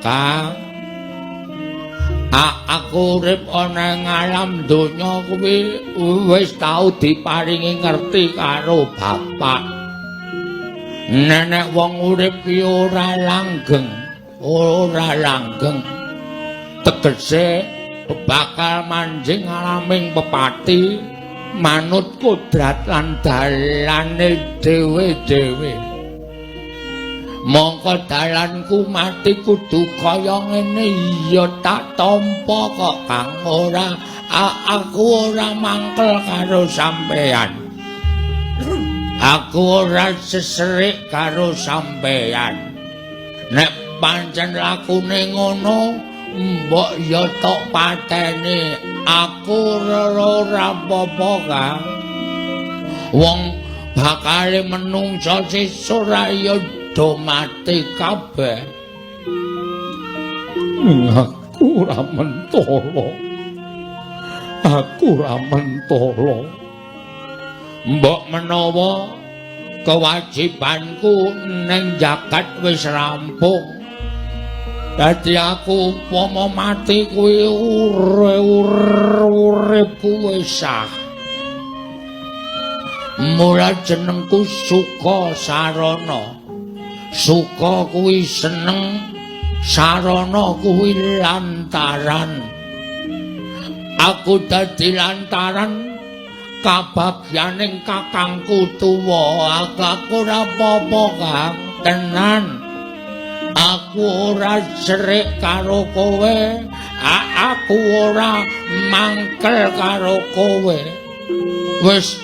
Kang, aku urip ana ing alam donya kuwi wis tau diparingi ngerti karo bapak. Nenek wong urip ki ora langgeng, ora langgeng. Tegese bakal manjing alaming pepati manut kodrat lan dalane dhewe-dhewe. Mongko dalanku mati kudu kaya ngene ya tak tampa kok, Kang. Ora, aku ora mangkel karo sampeyan. Aku ora seserik karo sampeyan. Nek pancen lakune ngono, mbok ya tok pateni. Aku ora apa-apa, Kang. Wong bakale menungsa sesuk ra ya do mati kabeh. Aku ora mentala. Aku ora mentala. Mbok menawa kewajibanku ning jagat wis rampung. Dadi aku upama mati kuwi uripku wis sah. Mula jenengku Suka Sarana. Suka kuwi seneng, sarana kuwi lantaran. Aku dadi lantaran kabagyaning kakangku tuwa. Aku ora apa-apa, Kang, tenan. Aku ora serik karo kowe, aku ora mangkel karo kowe. Wis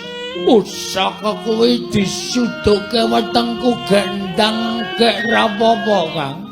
pusaka kuwi disuduke wetengku gendang gek ra apa-apa, Kang.